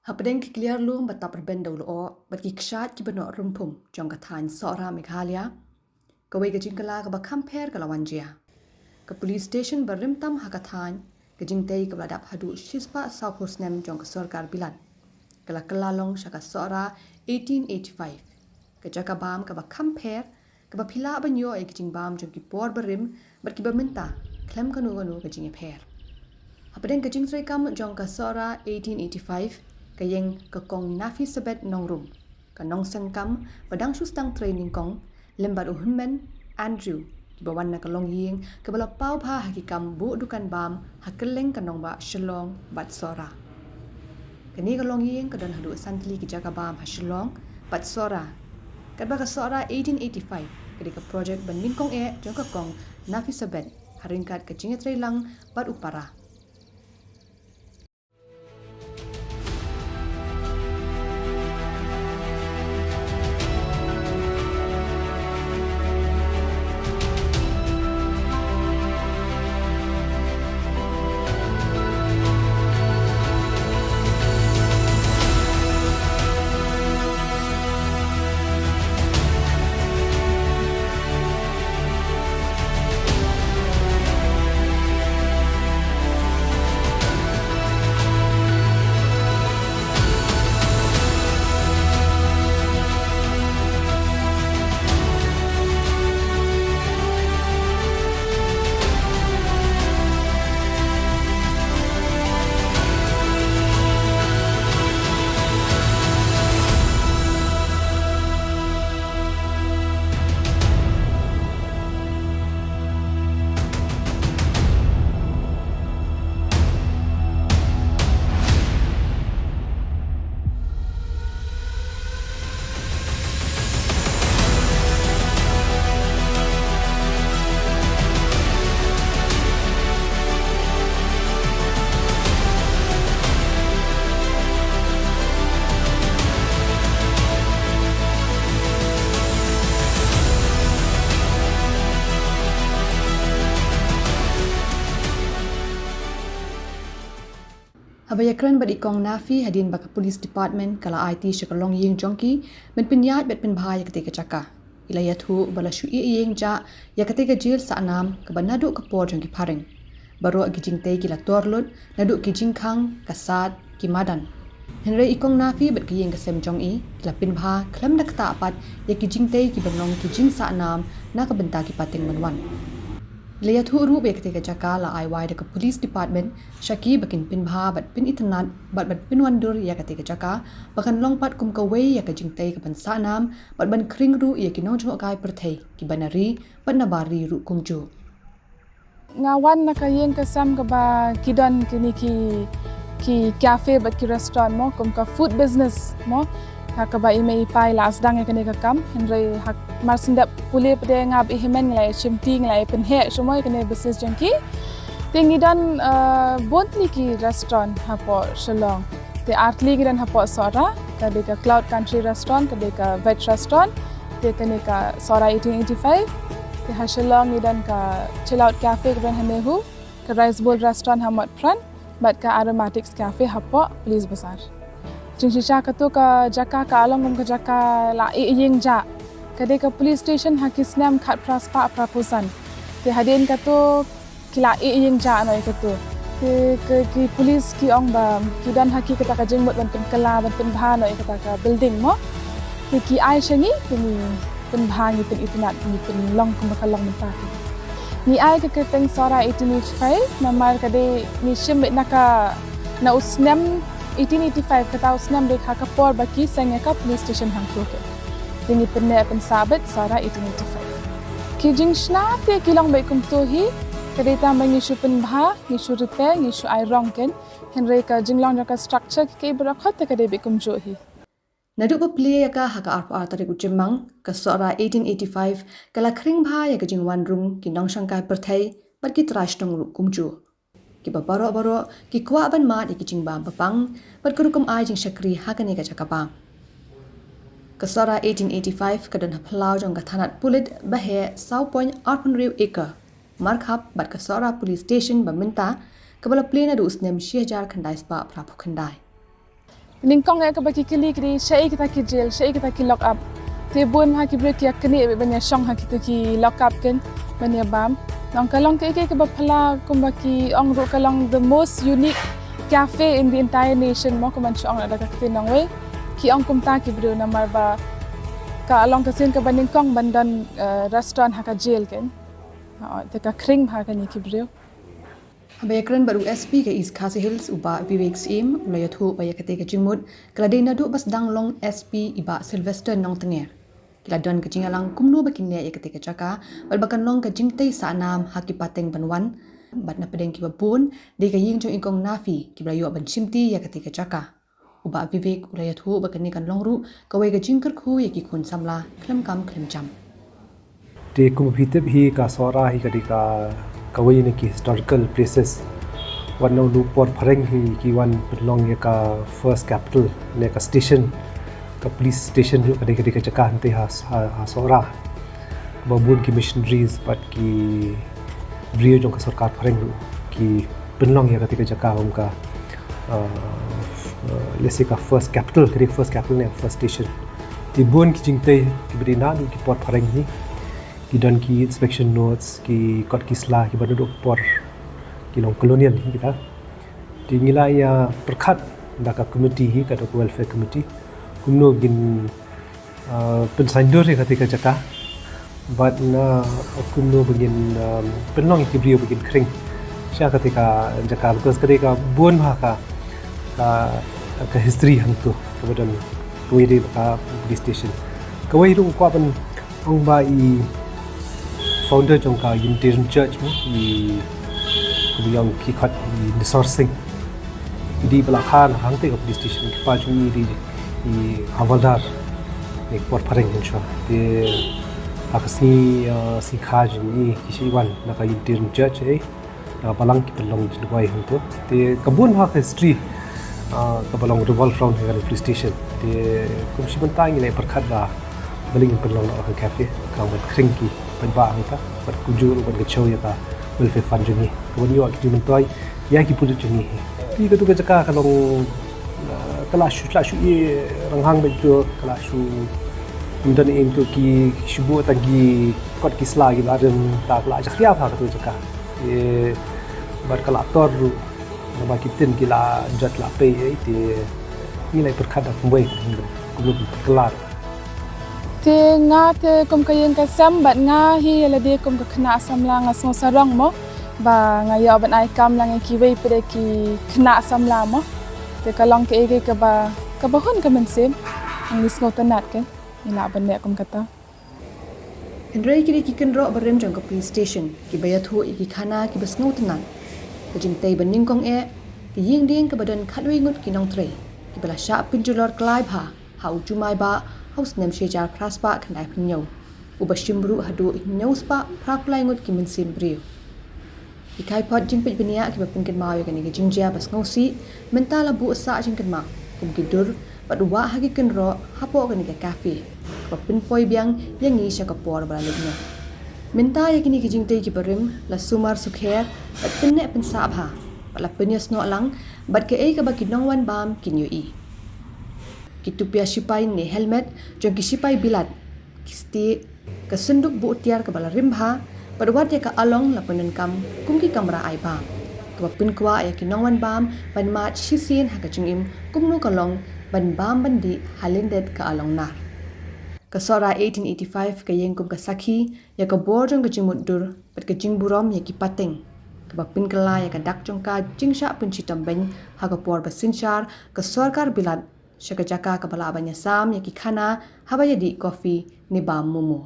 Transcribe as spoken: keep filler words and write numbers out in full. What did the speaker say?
Hapdeng ki kliar lum ba tap rben da u lyoh bad ki kshaid kiba noh rymphum jong ka thaiñ Sohra, Meghalaya, kawei ka jingkylla kaba kham pher ka la wan jia. Ka police station ba rim tam ha ka thaiñ, ka jingtei kaba la dap haduh shispah sawphew snem jong ka sorkar bilat, ka la kylla long sha ka Sohra eighteen eighty-five, ka jaka bam kaba kham pher, kaba phi lah ban ïoh ïa ki jingbam jong ki por barim bad kiba mynta khlem kano kano ka jingïapher. Hapdeng ka jingtrei kam jong ka Sohra eighteen eighty-five, ka ïing ka Kong Nafisabeth Nongrum, ka nongseng kam ba dang shu sdang trei nyngkong, lem bad u hynmen Andrew, kiba wan na ka longïing kaba la paw bha ha ki kam buh dukan bam ha kylleng ka nongbah Shillong bad Sohra. Kane ka longïing ka don haduh san tylli ki jaka bam ha Shillong bad Sohra. Katba ka Sohra eighteen eighty-five ka dei ka projek ba nyngkong eh jong ka Kong Nafisabeth ha ryngkat ka jingïatreilang bad u para. Haba ïakren bad i Kong Nafi hadien ba ka Police Department ka la aiti sha ka longïing jong ki ban pynïaid bad pynbha ïa katei ka jaka, i la ïathuh ba la shu ïeh ïeng jah ïa katei ka jel sahnam kaba naduh ka por jong ki phareng. Baroh ki jingtei ki la tor lut naduh ki jingkhang, ka sad, ki madan. Hynrei i Kong Nafi bad ka ïing ka sem jong i ki la pynbha khlem da ktah pat ïa ki jingtei kiba long ki jingsahnam na ka bynta ki pateng ban wan. I la ïathuh ruh ba ïa katei ka jaka la ai wai da ka Police Department sha ki ba kin pynbha bad pynitynnad bad ban pynwandur ïa katei ka jaka ba kan long pat kum kawei ïa ka jingtei kaban sahnam bad ban khring ruh ïa ki nongjngohkai pyrthei kiba na ri bad na bar ri ruh kumjuh. Nga wan na ka ïing ka sem kaba ki don kine ki, ki cafe bad ki restaurant mo, kum ka food business mo. Ha kaba i mei i pa i la sdang ïa kane ka kam, hynrei ha mar shen dep pule pat de nga bad i hynmen ngi la ïa shim ti, ngi la ïa pynheh shuh mo ïa kane business jong ki. Te ngi don, eh, bun tylli ki restaurant hapoh Shillong. Te ar tylli ngi don hapoh Sohra, ka dei ka Cloud Country Restaurant, ka dei ka veg restaurant, te kane ka Sohra eighteen eighty-five. Te ha Shillong ngi don ka Chill Out Cafe ka don ha NEHU, ka Rice Bowl Restaurant ha Motphran, bad ka Aromatics Cafe hapoh Police Bazar. Jingshisha katu ka jaka ka long kum ka jaka la ïeh ïeng jah. Ka dei ka police station ha ki snem khatphra spah phraphew san. Te hadien katu ki la ïeh ïeng jah noh ïa katu. Ki, ki, ki police ki ong ba ki don ha ki kata ka jingmut ban pynkylla ban pynbha noh ïa kata ka building mo. Te ki ai sha ngi, te ngi pynbha, ngi pynitynnad, ngi pynlong kumba ka long mynta te. Ngi ai ka kyrteng Sohra eighteen eighty-five namar ka dei ngi shim beit na ka, na u snem eighteen eighty-five, kata u snem dei ka, ka por ba ki seng ïa ka police station hangtu te. Te ngi pynneh pynsah beit Sohra eighteen eighty-five. Ki jingshna te ki long beit kumtu hi, ka dei tang ba ngi shu pynbha, ngi shu repair, ngi shu ai rong kein, hynrei ka jinglong jong ka structure kiei kiei baroh khoit te ka dei beit kumjuh hi. Naduh ba plie ïa ka ha ka arphew ar tarik u Jymmang, ka Sohra eighteen eighty-five ka la khring bha ïa ka jingwan rung ki nongshongkai pyrthei bad ki trai shnong ruh kumjuh. Kiba baroh baroh ki kwah ban mad ïa ki jingbam bapang bad ka rukom ai jingshakri ha kane ka jaka bam. Ka Sohra eighteen eighty-five ka don ha phyllaw jong ka thanat pulit ba heh saw point arphew hynriew acre, markhap bad ka Sohra Police Station ba mynta, kaba la plie naduh u snem shi hajar khyndai spah phraphew khyndai. Nyngkong eh kaba ki kylli ki dei shaei kita ki jail, shaei kita ki lock up. Te bun ha ki briew ki ïa knieh beit ban ïa shong ha kita ki lock up kein ban ïa bam. Nang ka long kaei kaei kaba phylla kumba ki ong ruh ka long the most unique cafe in the entire nation mo, kumban shu ong da ka ktien nongwei. Ki ong kumta ki briew namar ba ka long ka sien kaba nyngkong ban don eh, restaurant ha ka jail kein. Te ka khring ha kane ki briew. Haba ïakren bad u S P ka East Khasi Hills u Bah Vivek Syiem u la ïathuh ba ïa katei ka jingmut ka la dei naduh ba sdang long S P i Bah Sylvester Nongtnger. Ki la don ka jingïalang kumno ba kin neh ïa katei ka jaka bad ba kan long ka jingtei sah nam ha ki pateng ban wan bad na pdeng kiba bun dei ka ïing jong i Kong Nafi kiba la ïoh ban shimti ïa katei ka jaka. U Bah Vivek u la ïathuh ba kane kan long ruh kawei ka jingkyrkhu ïa ki khun samla khlem kam khlem jam. Te kum phi tip hi ka Sohra hi ka dei ka kawei na ki historical places. Wat na u por phareng hi ki wan pynlong ïa ka first capital ne ka station, ka police station ruh ka dei ka dei ka jaka hangtei ha, ha, ha Sohra. Ba bun ki missionaries bad ki briew jong ka sorkar phareng ruh ki pynlong ïa katei ka jaka kum ka uh, uh, let's say ka first capital, ka dei first capital ne first station. Te bun ki jingtei kiba dei naduh ki por phareng hi ki don ki inspection notes, ki kot ki sla kiba naduh por ki long colonial hi kita. Te ngi la ïa pyrkhat da ka committee hi, ka dei ka welfare committee, kumno ngin uh, pynsaiñdur ïa katei ka jaka bad na kumno ba ngin uh, pynlong ïa ki briew ba kin khring sha katei ka jaka, because ka dei ka bun bha ka, ka, ka history hangto kaba don kawei dei ka police station. Kawei ruh kwah ban ong ba i founder jong ka Unitarian Church mo, i kaba ïong ki khot i Nisor Singh. I dei ba la kha na hangtei ka police station, ki pa jong i dei i havaldar ne por phareng hynshwa. Te ha ka sngi uh, sngi kha jong i ki shu wan na ka Unitarian Church eh. Na ka balang ki pynlong jingduwai hangto. Te ka bun ha ka history uh, ka balang revolve around ha ka police station. Te kum shi bynta ngi la pyrkhat ba balei ngin pynlong na ka cafe, ka ban khring ki paidbah hangta bad kumjuh ruh ban ka chew ïa ka welfare fund jong ngi. Ka ban ïoh ki jingmyntoi ïa ki pulit jong ngi. Te katu ka jaka ka long uh, ka la shu la shu i ranghang bad tu ka la shu ym don im tu ki shu buh tang ki kot ki sla ki barim ta ka la jakhlia ha katu ka jaka. Te bad ka la tor ruh namar ki tin ki la jot la pei eh, te ngi la pyrkhat da kumwei kumno pyrkhat. Te nga te kum ka ïing ka sem bad nga hi ïa lade kum ka khynnah samla nga sngew sarong mo ba nga ïoh ban ai kam lang ïa kiwei pat de ki khynnah samla mo. Te ka long kaei kaei kaba kaba hun ka mynsiem. Ngi sngewtynnat kein ngi lah ban leh kum kata. Hynrei ki dei ki kynroh barim jong ka police station kiba ïathuh ïa ki khana kiba sngewtynnat. Ka jingtei ba nyngkong eh, ka ïing dieng kaba don khatwei ngut ki nongtrei kiba la shah pynjulor klai bha ha u Jumai Bah ha u snem shi hajar phra spah khyndai phew hynñiew, uba shim ruh haduh hynñiew spah phra phew lai ngut ki mynsiem briew. Ki khaiphot jingpeit bniah kiba pynkynmaw ïa kane ka jingjia ba sngewsih mynta la buh sah jingkynmaw kum ki dur bad wah ha ki kynroh hapoh kane ka cafe kaba pynpoi biang ïa ngi sha ka por ba la leit noh. Mynta ïa kine ki jingtei kiba rim la sumar sukher bad pynneh pynsah bha bad la pynïasnoh lang bad kaei kaba ki nongwan bam kin ïohi. Ki tupia shipai ne helmet jong ki shipai bilat, ki stieh, ka synduk buh tiar kaba la rim bha bad wat ïa ka along la pyndonkam kum ki kamra ai bam kaba pynkwah ïa ki nongwan bam ban mad shisien ha ka jingim kumno ka long ban bam ban dih ha lyndet ka along nar. Ka Sohra eighteen eighty-five ka ïeng kum ka sakhi ïa ka bor jong ka jingmutdur bad ka jingburom ïa ki pateng kaba pynkylla ïa ka dak jong ka jingshah pynshitom beiñ ha ka por ba synshar ka sorkar bilat sha ka jaka kaba lah ban ïasam ïa ki khana haba ïadih kofi ne bam momo.